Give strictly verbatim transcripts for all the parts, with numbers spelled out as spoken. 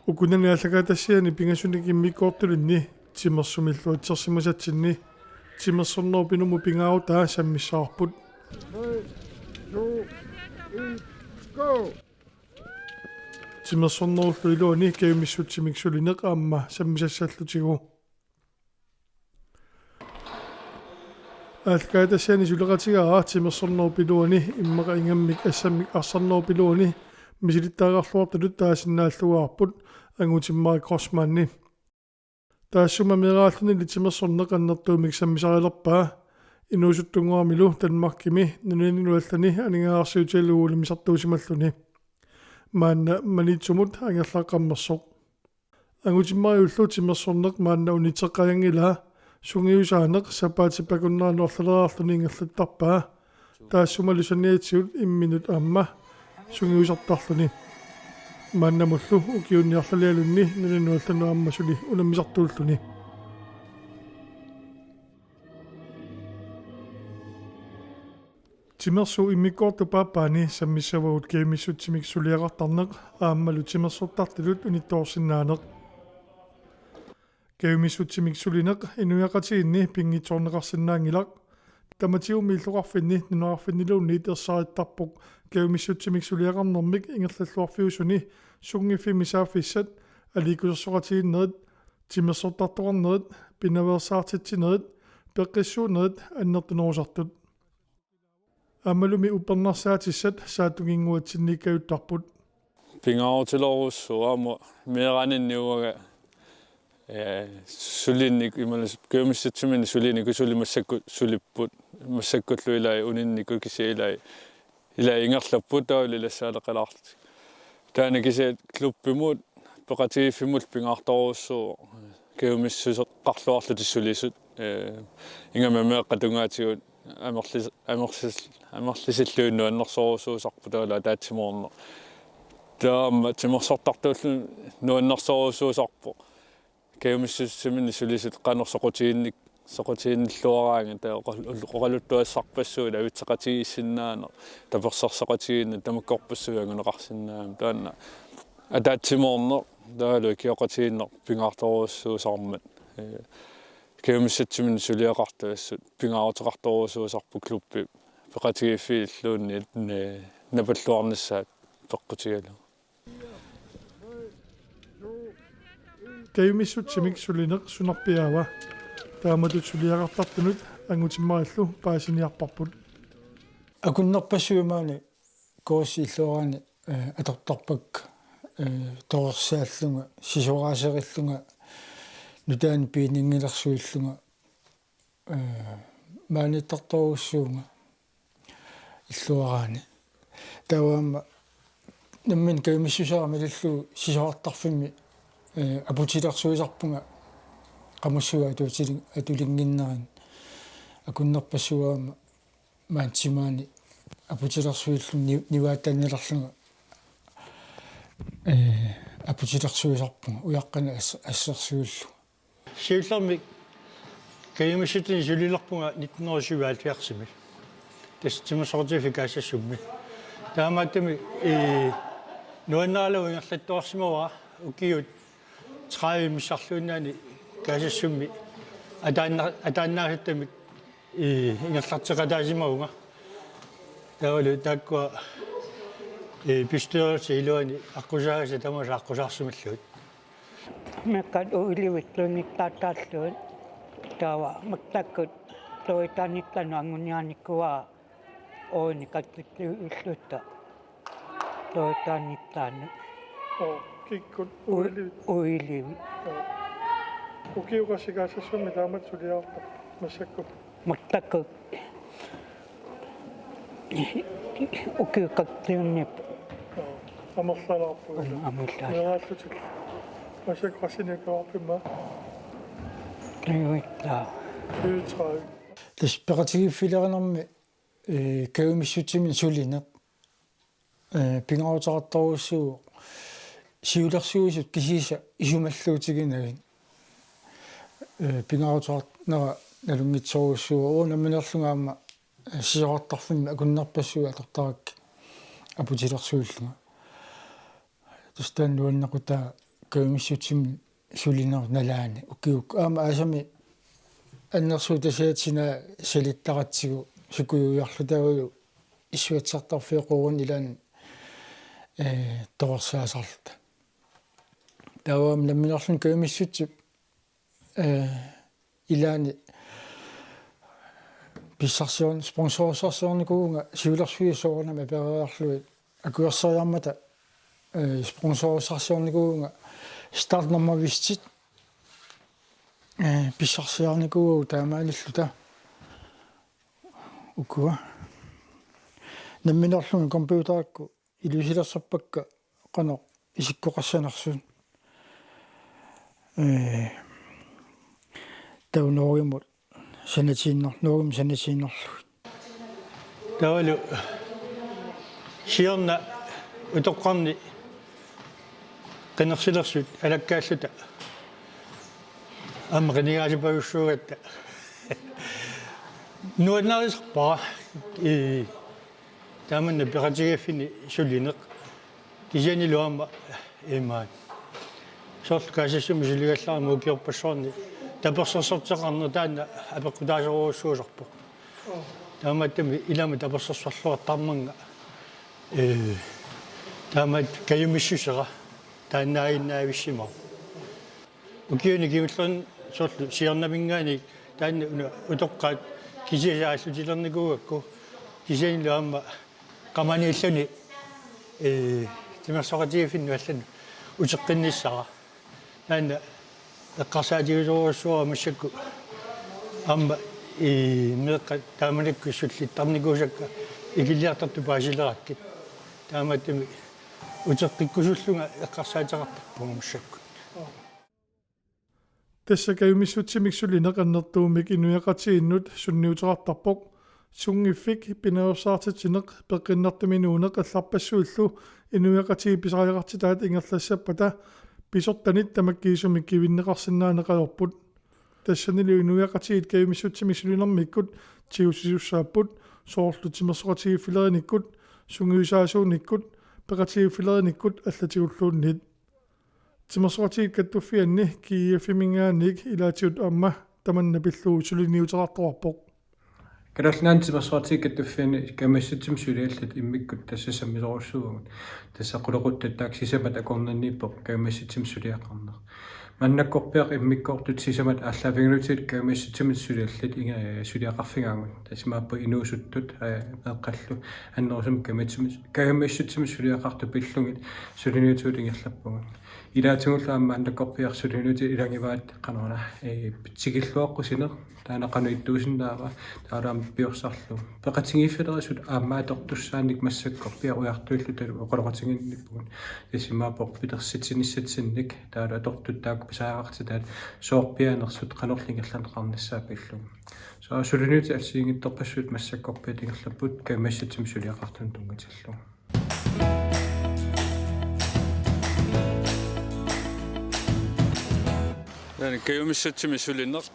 Ukunani aallakaatitassiani pingasunik immikkoortulinni timersumillu atsersimasatsinni timersornerup inummut pingaarutaa sammissavarput. Timersornerullu iluani kajumissutsimik sulineq aamma sammisassallutigu. Aallakaatitassiani suleqatigaara timersornerup iluani immaqa ingammik assammik arsarnerup iluani misilittagaqarluartutut taasinnaalluaarput, Angutimmarik Kreutzmanni. Taassuma meeraalluni timersorneq annertuumik sammisarilerpaa. Inuusuttunngoramilu Danmarkimi nunaninu allani aningaasarsiutigalugu unammisartuusimalluni. Maanna Maniitsumut Angerlaqqammersoq. Angutimmariullu timersorneq maanna unitseqqajanngilaa, sungiusaaneq sapaatip akunnerani orlaleriarluni ingerlattarpaa. Taassumalu saniatigut imminut aamma sungiusartarluni. Maannamullu ukiuni arlalialunni nunanut allanut aamma suli unammisartuulluni. Timersuup immikkoortup aappaani sammissavagut kajumissutsimik suliaqartarneq aammalu timersortartutut unittoorsinnaaneq. Kajumissutsimik sulineq inuiaqatigiinni pinngitsoorneqarsinnaanngilaq. Tamatigummi illoqarfinni nunaqarfinniluunniit ersarittarpoq kajumissutsimik suliaqarnermik ingerlalluarfiusuni sunngiffimmi saaffissat, aliikkusersoqatigiinnerit, timersortartoqarnerit, pinaveersaartitsinerit, peqqissuunnerit annertunerusartut. Aammalumi uppernarsaatissat saattunnginnguatsinniikkajuttarput. Pingaarutilerujussuuvoq aamma meeraaninni uanga, ee, sulinik imaluunniit kajumissutsiminnik sulinik suli massakkut sulipput. Massakkullu ilai uninnikkut kisianni ilai, ilai ingerlapput taavalu ilassaaleqalaarlutik. Taanna kisianni klubbimut peqatigiiffimullu pingaartorujussuuvoq kajumissuseqarluarlutik sulisut, ee, ingammik meeqqat tungaatigut amerlis-, amerlis-, amerlisillutik nuannersorujussuusarput taavalu ataatsimoorneq. Taava aamma timersortartuulluni nuannersorujussuusarpoq. Kajumissutsiminnik sulisut qanoq soqutiginnik-, soqutiginnilluaraangat taava oqal-, oqaluttuassarpassuit avitseqatigiissinnaaneq, tapersersoqatigiinneq tamakkorpassuit anguneqarsinnaammat taanna ataatsimoorneq taavalu ikioqatigiinneq pingaartorujussuusarmat. Ee, kajumissutsiminnik suliaqartut assut pingaaruteqartorujussuusarput klubbi peqatigiiffiilluunniit, ee, napalluarnissaat peqqutigalugu. Kajumissutsimik sulineq sunarpiaava? Taamatut suliaqartartunut Angutimmarillu paasiniarparput. Akunnerpassuit maani kursusi illuaraanni, ee, atortarpakka, ee, torersaallugu, sisoraaserillunga, nutaanik piinngilersuillunga, ee, maaniittartorujussuuvunga illuaraanni. Taava aamma nammineq kajumissuseq malillugu sisorartarfimmi, ee, aputilersuisarpunga qamussuup atuutili-, atulinnginnerini. Akunnerpassuit aamma maani timaani aputilersuillunga ni-, nivaataannilerlunga, ee, aputilersuisarpunga ujaqqanik as-, assersuillunga. Siullermik kajumissutsinni sulilerpunga nitten hundrede syvoghalvfjerdsimi. Tassa timersoqatigiiffiup kaassassummi. Taamaattumik, ee, nuannaralugu ingerlattuarsimavara ukiut tredive missarluinnaanni kaassassummi ataanna-, ataannaasattumik, ee, ingerlateqataasimavunga. Taavalu taakkua, ee, bestyrelsip iluani aqqusaagassat tamaasa aqqusaarsimallugit. Meeqqat uilivittunittaataallugit taava maktakkut tuitaannittaanut anguniarnikuuara uunikattittuillutta tuitaannittaanut. Oo, kikkut uilivi? Uilivi. Oo. Ukiukassikaassassummi taamatut suliarta massakkut. Maktakkut ukiukattiunniippoq. Amerlalaarpugut. Amerlalaarpugut. Meeraallutik. Massakkut qassinik ukiorpimma? Iuittaa. Iuitsaa. Tassa peqatigiiffilerinermi, ee, kajumissutsiminnik sulineq. Ee, pingaaruteqartorujussuuvoq siulersuisut kisiisa isumalluutiginagit. Ee, pingaaruteqarnera nalunngitsorujussuuvoq uanga nammineerlunga aamma, ee, sisorartarfimmi akunnerpassuit atortarakkit aputilersuillunga. Tassa taanna nuannaqutaa Kajumissutsimik sulineq nalaani ukiukkut aamma aasami annersuutasiatina salittaratsigu sikujuiarluta uju issuatsartarfioqquun ilaanni eh, toqqorsaasarluta. Taava aamma nammineerluni kajumissutsip eh, ilaanni pissarsiorn-, sponsorissarsiornikuuvunga siulersuisut soorunami apereriarlugit akuerseriarmata eh, sponsorissarsiornikuuvunga startnummer bevidst eh, pissarsiarnikuuvugut taamaalilluta. Ukua. Nammineerluni computerikkut ilusilersorpakka qanoq isikkoqassanersut. Eh, taava Norgemut sanatiinnar-, Norgemut sanatiinnarlugit. Taavalu siorna utoqqarni qinersilersut alakkaalluta aamma qinigaasipajussuugatta. Nuannarisarpara. Ii. Taamanna peqatigiiffinni sulineq. Kisiannilu aamma imaat. Soorlu Kaassassumi suligallarama ukiorpassuarni tapersersorteqarneq taanna apeqqutaasorujussuusarpoq. Taamaattumik ilami tapersersorluartarmanga. Ee, taamaat kajumissusera taannaaginnaavissimavoq. Ukiuni kingullerni soorlu siornaminngaanniit taanna una utoqqaat kisiisa aallutilernikuugakku kisiannilu aamma qamaniilluni, ee, timersoqatigiiffinnut allanut uteqqinnissara. Taanna eqqarsaatigisorujussuuara massakkut aamma, ee, meeqqat taamanikkut sullittarnikuusakka ikiliartortut paasilerakkit. Taamaattumik uteqqikkusullunga eqqarsaateqartarpunga massakkut. Tassa kajumissutsimik sulineq annertuumik inuiaqatigiinnut sunniuteqartarpoq. Sunngiffik, pinaveersaartitsineq, peqqinnartumik inuuneq allarpassuillu inuiaqatigiit pisariaqartitaat ingerlassappata pisortanit tamakkiisumik kivinneqarsinnaaneq ajorput. Tassanilu inuiaqatigiit kajumissutsimik sulinermikkut tigusisussaapput, soorlu timersoqatigiiffileriinikkut, sungiusaasuunikkut, peqatigiiffileriinikkut allatigulluunniit. Timersoqatigiit Kattuffianni G F-iminngaanniit ilaatigut aamma tamanna pillugu suliniuteqartoqarpoq. Kalaallit Nunaanni Timersoqatigiit Kattuffianni kajumissutsimik suliallit immikkut tassa sammisorujussuuvugut. Tassa qulequttattaaq sisamat akornanniippoq kajumissutsimik suliaqarneq. Maannakkorpiaq immikkoortut sisamat aallaavigalugit kajumissutsimik suliallit inga-, suliaqarfigaagut. Tassa imaappoq inuusuttut, ee, meeqqallu annerusumik kajumissutsimik, kajumissutsimik suliaqartut pillugit suliniutigut ingerlappugut. Ilaatigullu aamma maannakkorpiaq suliniutit ilagivaat qanoruna, ee, tikilluaqqusineq, taanna qanoq ittuusinnaava, taavalu aamma piorsarlu. Peqatigiiffilerisut aamma atortussaannik massakkorpiaq ujartuilluta oqaloqatigiinnippugut. Tassa imaappoq pilersitsinissatsinnik, taavalu atortut taakku pisariaqartitaat soorpiaanersut qanorlu ingerlanneqarnissaat pillugu. Soorlu suliniutit assigiinngitsorpassuit massakkorpiaq ingerlapput kajumissutsimik suliaqartunut tunngatillugu. Taanna kajumissutsimik sulineq,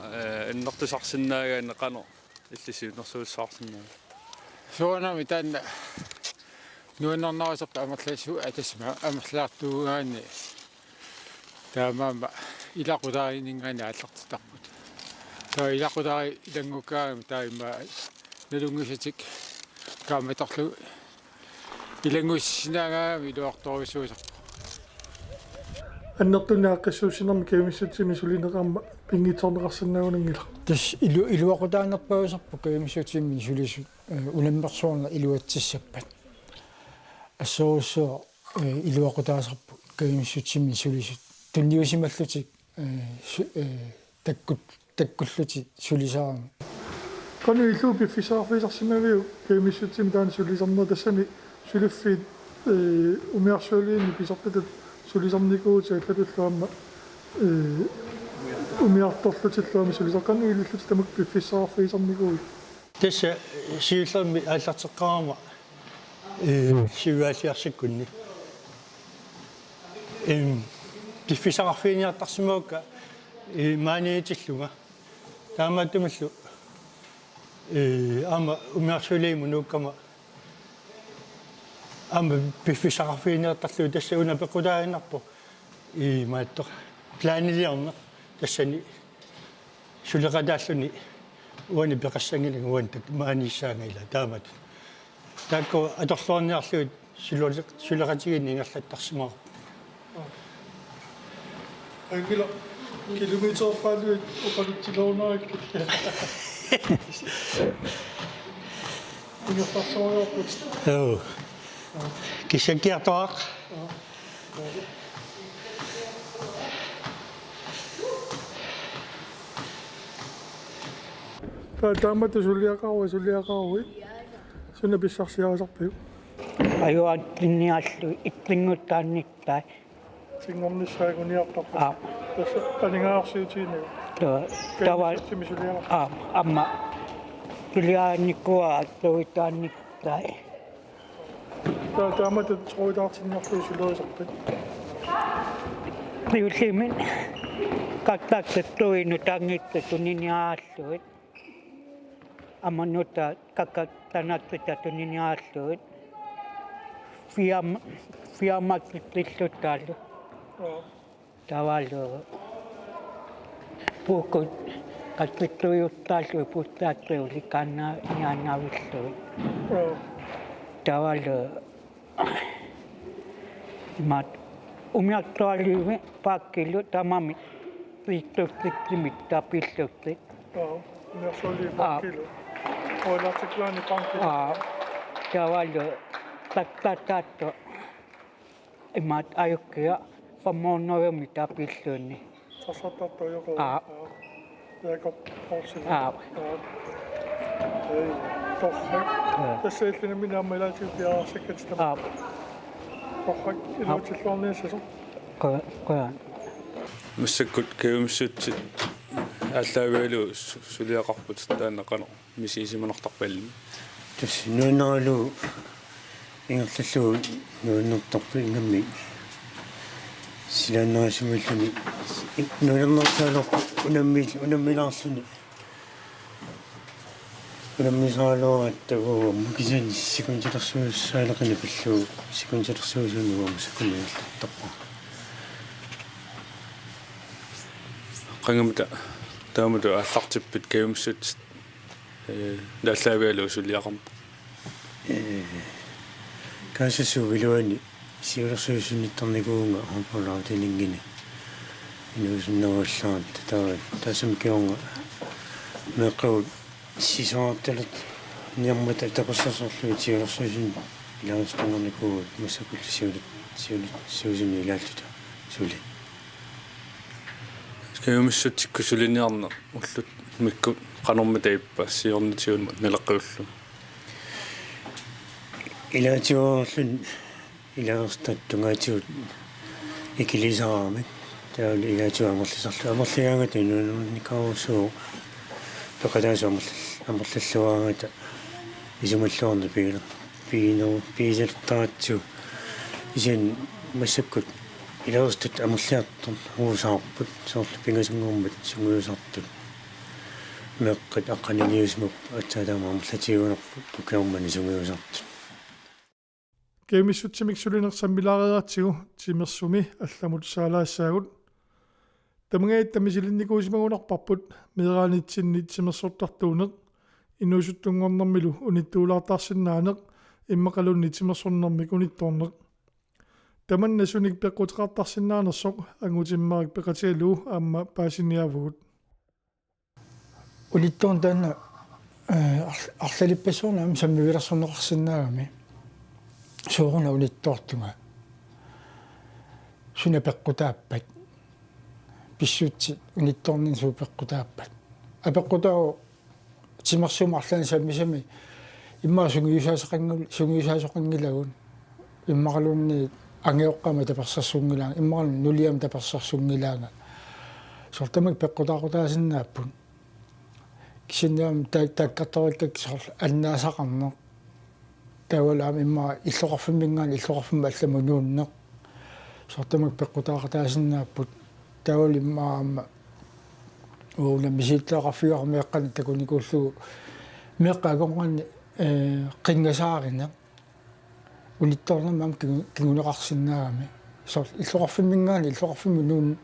ee, annertusarsinnaagaanni qanoq illit siunnersuussaqarsinnaava? Soorunami taanna nuannernerusarpoq amerlasuut, ee, tassa amerlasoortuugaanni. Taamaammat ilaqutariinninngaanniit aallartittarput. Taava ilaqutariit ilanngukkaangamik taava immaqa nalunngisatik kaammatorlugit ilanngussinaagaangamik iluartorujussuusarpoq. Annertuneq aaqqissuussinermi kajumissutsimik sulineq aamma pinngitsoorneqarsinnaanngilaq. Tassa ilu-, iluaqutaanerpaasarpoq kajumissutsimik sulisut, ee, unammersuarneq iluatsissappat. Assorujussuaq, ee, iluaqutaasarput kajumissutsimik sulisut tunniusimallutik, ee, su-, ee, takkut-, takkullutik sulisaramik. Qanoq ilillugu piffissaqarfigisarsimaviuk kajumissutsimik taanna sulisarneq, tassami suliffiit, ee, umiarsualiinni pisortatat sulisarnikuuvutit allatullu aamma, ee, umiartorlutillu aamma sulisar-, qanoq ilillutit tamakku piffissaqarfigisarnikuuit? Tassa siullermik aallarteqqaarama, ee, syvoghalvfjerdsikkunni. Em, piffissaqarfiginiartarsimavakka, ee, maaniitillunga. Taamaattumillu, ee, aamma umiarsualiimut nuukkama aamma piffissaqarfiginiartarlugu tassa una peqqutaaginnarpoq. Imaattoq planiliorneq tassani suleqataalluni uani peqassanngilanga uani tak-, maaniissaanga ila taamatut. Taakku atorluarniarlugit sule-, suleqatigiinneq ingerlattarsimavoq. Angila kilometerpaaluit oqalutsiloorunarakku. Ingerlarsuariarput. Joo. Kissakkiartuaq. Ta-, taamatut suliaqarui, suliaqarui. Suna pissarsiarisarpiuk? Ajuaatsinniarlu itsinngutsaannittaat. Sinngornissaa anguniartarput. Aap. Tassa aningaasarsiutigineq. Taava, taava, Kæmissutsimik suliaqarput. Aap, aamma suliarinikuuara truitaannittaat. Ta-, taamatut truitaartinniarlugit sulerisarpit? Juullimit kakkattut tuinut tanngittu tuniniaallugit. Aamma nutaat kakkattut tanattuta tuniniaallugit. Firma-, firmakkut tillutaalu. Joo. Taavalu puukkut kattuttujuttaallu puttaattuuli kanna niannavillu. Joo. Taavalu imaat umiartualivi paakkilu tamarmik piittutsitsimik tapillutik. Joo, umiartualivi paakkilu. Oilaartiklaani paakkilu. Aa, taavalu tattataatto. Imaat ajukkia femhundredemik tapilluunniit. Sarsartartoq ajoqu. Aa. Aa. Jakob Poulsen. Aa. Aa. Ei, torrak. Aa. Tassa illit nammineq aamma ilaatigut piareersakkatit tamarmik. Aa. Torrak iluatsilluarniassasoq. Qujan, qujan. Massakkut kajumissutsit aallaavigalugu su-, suliaqarputit taanna qanoq misigisimanartarpa illimmi? Tassa nuannaralugu ingerlallugu nuannertarpoq ingammik silaannarisimallugu nuannernersaalerpoq unammi-, unammilaarluni. Unammisaraluaratta uanga kisianni sikuntilersuussaaleqineq pillugu sikuntilersuusunik uanga sakkumiartarpoq. Qangamita taamatut aallartippit kajumissutsit, ee, aallaavigalugu suliaqarpit? Ee, Kaasassuup iluani siulersuisunnittarnikuuvunga Hårboe Afdelingini inuusunneruallaaratta taava taassuma kingorna meeqqavut sisorartalerniarmata tapersersorlugit siulersuisuni ilaasortanngornikuuvugut massakkullu siulit-, siulit-, siuliani ilaalluta suli. Kajumissutsikkut suliniarneq ullumikkut qanormita ippa siornatigut naleqqiullugu? Ilaatigoorluni ilaasortat tungaatigut ikiliisaraamik taavalu ilaatigut amerlisarlugit amerligaangata nuannernikaarusuuvoq peqataasut amerlal-, amerlalluaraangata isumalluarneq piiler-, piineru-, piisertaratsigu kisianni massakkut ilaasortat amerliartornerusaarput soorlu pingasunngormat sungiusartut meeqqat aqqaniliusimapput aatsaat taama amerlatigiunerput ukiormanna sungiusartut. Kajumissutsimik sulineq sammilaareeratsigu timersumi allamut saalaassaagut. Tamangajatta misilinnikuusimagunarparput meeraanitsinni timersortartuuneq, inuusuttunngornermilu unittuulaartarsinnaaneq immaqaluunniit timersornermik unittoorneq. Tamanna sunik peqquteqartarsinnaanersoq angutimmarik peqatigalugu aamma paasiniaavugut. Unittoorneq taanna, ee, arl-, arlalippassuarnik aamma sammivilersorneqarsinnaagami. Sooruna unittoortunga? Suna peqqutaappat? Pissutsit unittoorninni suut peqqutaappat? Apeqqutaavoq timersumut arlaannik sammisami immaqa sungiusaasoqanngil-, sungiusaasoqanngilagut. Immaqaluunniit angajoqqaama tapersersunngilaanga, immaqaluunniit nuliama tapersersunngilaanga. Soorlu tamakku peqqutaaqutaasinnaapput. Kisianni aamma ta-, taakkartoriikkakkit soorlu annaasaqarneq. Taavalu aamma immaqa illoqarfimminngaanniit illoqarfimmut allamut nuunneq. Soorlu tamakku peqqutaaqutaasinnaapput. Taavalu immaqa aamma uagut misileqarfigaarmik meeqqanik takunikuullugu meeqqat akornanni, ee, qinngasaarineq. Unittoornermi aamma kingu-, kinguneqarsinnaagami. Soorlu illoqarfimminngaanniit illoqarfimmut nuun-,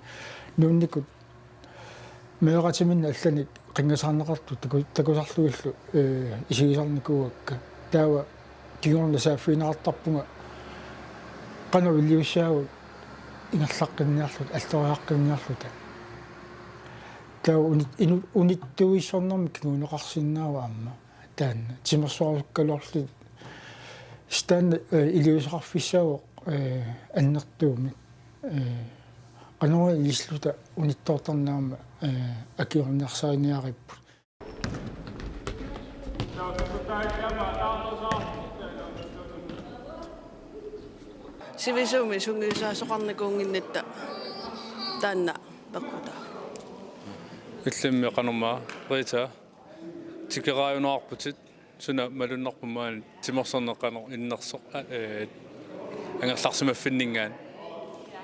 nuunnikut meeraqatiminnik allanik qingasaarneqartut taku-, takusarlugillu, ee, isigisarnikuuakka. Taava kingorna saaffigineqartarpunga qanoq iliussaagut ingerlaqqinniarluta, alloriaqqinniarluta. Taava unit-, inu-, unittuuissornermik kinguneqarsinnaavoq aamma. Taanna timersorusukkaluarluta. Taanna, ee, iliuuseqarfissaavoq, ee, annertuumik. Ee, qanoq ilisluta unittoortarneq aamma, ee, akiorniarsariniaripput. Sivisuumik sungiusaasoqarnikuunnginnatta taanna peqqutaavoq. Illimmi qanormaa, Rita, tikeraajunerarputit, suna malunnarpoq maani timersorneq qanoq innersoq, a-, ee, angerlarsimaffinninngaanniit?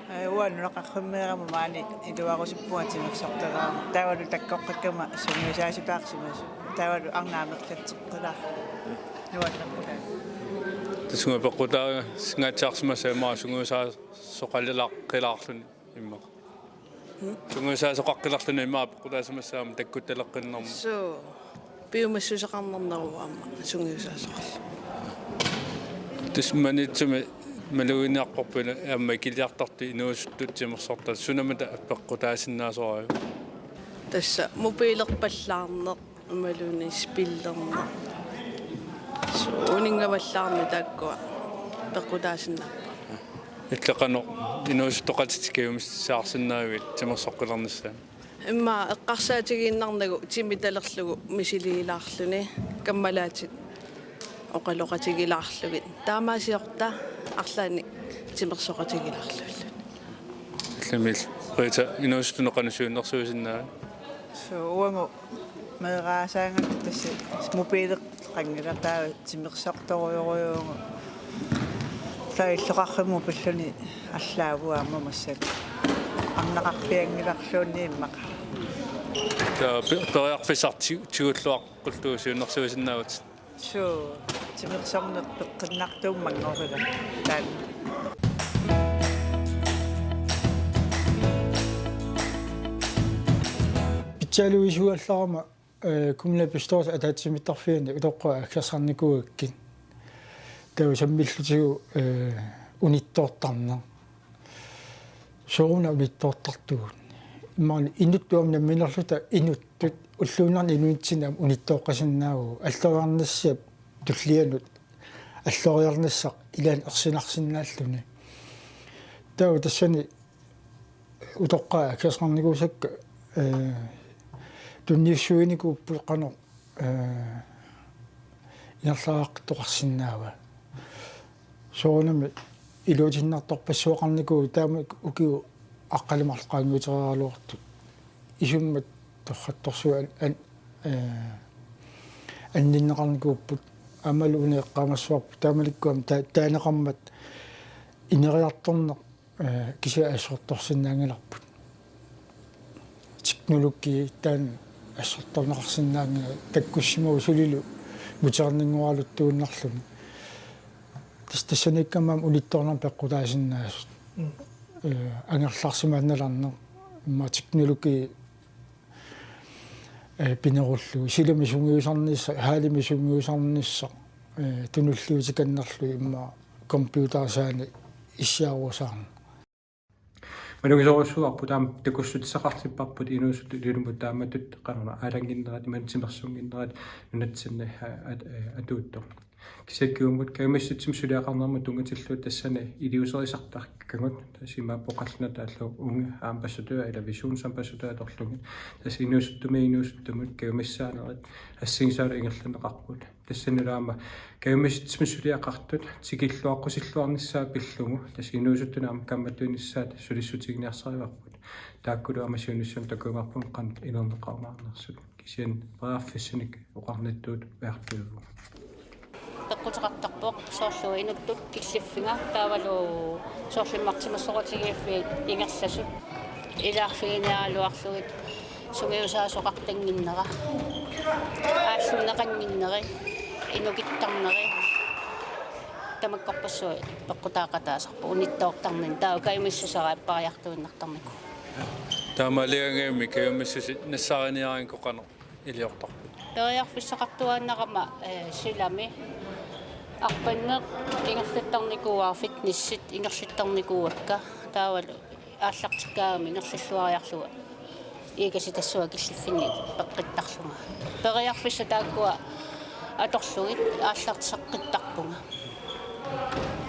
Ee, uanga nunaqarfimmeerama maani iluarusuppunga timersortaraara. Taavalu takkoqqakkama sungiusaasutaarsimasut. Taavalu arnat amerlatseqqilaarlugit. Nuannerpoq taanna. Tassunga peqqutaanngaatsiarsimassaaq immaqa sungiusaasoqalilaa-, qilaarluni immaqa. Hmm? Sungiusaasoqaqqilerluni immaqa peqqutaasimassaaq aamma takkuttaleqqinnermut. Suu. Piumassuseqarnerneruvoq aamma sungiusaasoqarluni. Tassa Maniitsumi maluginiarparput aamma ikiliartartut inuusuttut timersortartut, sunamita peqqutaasinnaasorajuk? Tassa mobilerpallaarneq imaluunniit spillerneq. Suu, uninngavallaarneq taakkua peqqutaasinnaapput. Illit qanoq inuusuttoqatitit kajumissaarsinnaavigit timersoqqilernissaanut? Immaqa eqqarsaatigiinnarnagu timitalerlugu misiliilaarluni, kammalaatit oqaloqatigilaarlugit. Taamaasiorta arlaannik timersoqatigilaarlugillu. Illimmi Rita, inuusuttunut qanoq siunnersuisinnaaviuk? Suu, uagut meeraasaangatta tassa mobileqanngilaq, taava timersortorujorujuuvugut. Taava illoqarfimmut pilluni allaavugut aamma massakkut. Arnaqarpianngilarluunniit immaqa. Taava pe-, periarfissaq ti-, tigulluaqqullugu siunnersuisinnaavutit? Suu, timersorneq peqqinnartuummanngorila taanna. Pitsaaluisuugallarama, ee, kommunalbestyrelsip ataatsimiittarfiani utoqqaat aggersarnikuugakkit. Taava sammillutigu, ee, unittoortarneq. Sooruna unittoortartugut? Imaluunniit inuttut aamma nammineerluta inuttut ulluinnarni inuunitsinni aamma unittooqqasinnaavagut, alloriarnissap tullianut alloriarnissaq ilaanni ersinarsinnaalluni. Taava tassani utoqqaat aggersarnikuusakka, ee, tunniussuinikuupput qanoq, ee, ingerlariaqartoqarsinnaava. Soorunami iluatinnartorpassuaqarnikuuvoq taama ukiut aqqaneq-marluk qaangiuteriaraluartut. Isummat torrattorsuit an-, an-, ee, anninneqarnikuupput. Aammalu una eqqaamassavarput taamanikkut aamma ta-, taaneqarmat ineriartorneq, ee, kisianni assortorsinnaanngilarput. Teknologi taanna assortorneqarsinnaanngilaq, takkussimavoq sulilu nutserninnguaraluttuinnarluni. Tas-, tassaniikkami aamma unittoornermi peqqutaasinnaasut. Mm. Ee, angerlarsimaannalerneq, immaqa teknologi, ee, pinerullugu, silami sungiusarnissaq, hallimi sungiusarnissaq, ee, tunulliutikannerlugit immaqa computersaani issiarusaarneq. Malugisorujussuuarput aamma takussutissaqartipparput inuusuttut ilumut taamatut qanoq aalannginnerat imaluunniit timersunnginnerat nunatsinni, aa, at-, ee, atuuttoq. Kisianni kingumut kajumissutsimik suliaqarnermut tunngatillugu tassani iliuuserisartakkagut, tassa imaappoq qallunaatut taallugu unge ambassadør eller visionsambassadør atorlugit. Tassa inuusuttumit inuusuttumut kajumissaanerit assigisaalu ingerlanneqarput. Tassanilu aamma kajumissutsimik suliaqartut tikilluaqqusilluarnissaat pillugu, tassa inuusuttunut aamma kammattuinissaat sulissutiginiarsarivarput. Taakkulu aamma siunissami takujumaarpugut qanoq inerneqarumaarnersut. Kisianni periarfissanik oqarnittut vertuivu. Peqquteqartarpoq soorlu inuttut killiffiga taavalu soorlu immaqa timersoqatigiiffiit ingerlasut ilaarfiginiaraluarlugit sungiusaasoqartannginnera, aallunneqannginneri, inukittarneri, Tamakkorpassuit peqqutaaqataasarput unittoortarninni, taava kajumissuserat appariartuinnartarnikuuvoq. Taamaaligaangamik kajumissuseq nassaariniaraangakkit qanoq iliortarpit? Periarfissaqartuaannarama, eh, silami. Arpanneq ingerlattarnikuuara, fitnessit ingerlattarnikuuakka. Taavalu aallartikkaangama ingerlalluariarlunga iikasitassuaq killiffinni peqqittarlunga. Periarfissat taakkua atorlugit aallarteqqittarpunga.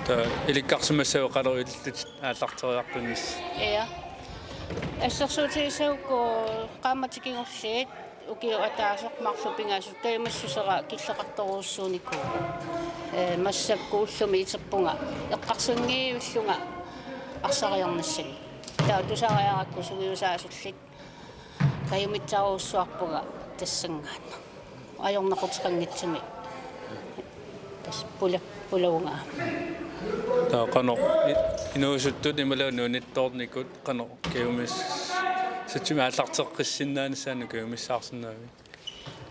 Taava ilikkarsimassavit qanoq ilillutit aallarteriartunissaat? Ja. Assersuutigisagukku qaammatit kingulliit ukiut ataaseq marluk pingasut kajumissuserat killeqartorujussuunikuuvoq. Ee, massakkut ullumi iterpunga eqqarsanngivillunga arsariarnissannut. Taava tusariarakku sungiusaasullit kajumissarujussuarpunga tassanngaannaq. Ajornaquteqanngitsumik. Tassa pula-, pulagungaammik. Taava qanoq i-, inuusuttut imaluunniit unittoornikut qanoq kajumissatsinnut aallarteqqissinnaanissaannut kajumissaarsinnaavit?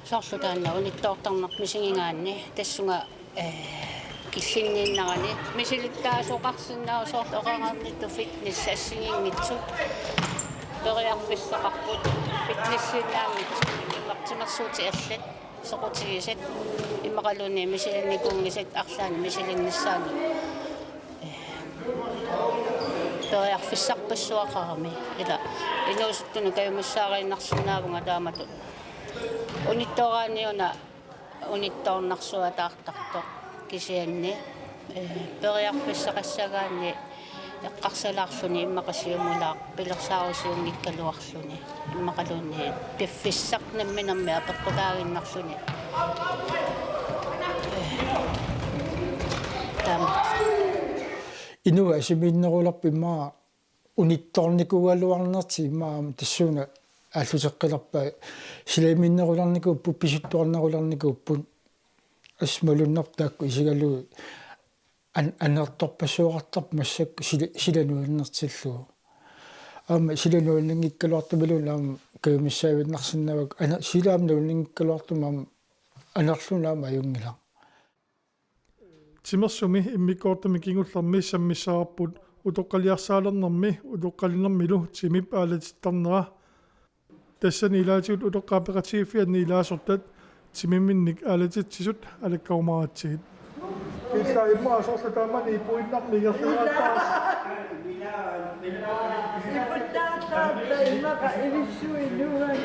Soorlu taanna unittoortarneq misigigaanni tassunga, eh, killinniinnarani misilittaasoqarsinnaavoq, soorlu oqarnittut fitness assigiinngitsut. Periarfissaqarput fitnessiinnaanngitsut, immaqa timersuutit allat, soqutigisat, immaqaluunniit misilinnikuunngisat arlaannik misilinnissaannut. Periarfissarpassuaqarami. Ila inuusuttunut kajumissaariinnarsinnaavunga taamatut. Unittooraanni una unittoornarsuataartartoq kisianni, eh, periarfissaqassagaanni eqqarsalaarluni immaqa siumulaaq pilersaarusiunngikkaluarluni. Immaqaluunniit piffissaq namminermi apeqqutaaginnarluni. Taama. Inuit asimiinnerulerput immaqa unittoornikuugaluarnertik immaqa aamma tassuuna aalluteqqilerpai, silamiinnerulernikut, pisuttuarnerulernikuupput. Assut malunnarpoq taakku isigalugit an-, aneertorpassuaqartarpoq massakkut sila-, sila nuannertillugu. Aamma sila nuanninngikkaluartumilluunniit aamma kajumissaavinnarsinnaavakka, ane-, sila aamma nuanninngikkaluartumik aamma aneerluni aamma ajunngilaq. Timersumi immikkoortumi kingullermi sammissavarput utoqqaliarsaalernermi utoqqalinermilu timip aalatittarnera. Tassani ilaatigut utoqqaat peqatigiiffianni ilaasortat timiminik aalatitsisut alakkarumaratsigit. Illa immaqa soorlu taamani ipuinnarmi ingerlareertarsi. Iputtaartaarta immaqa ilissuinuan.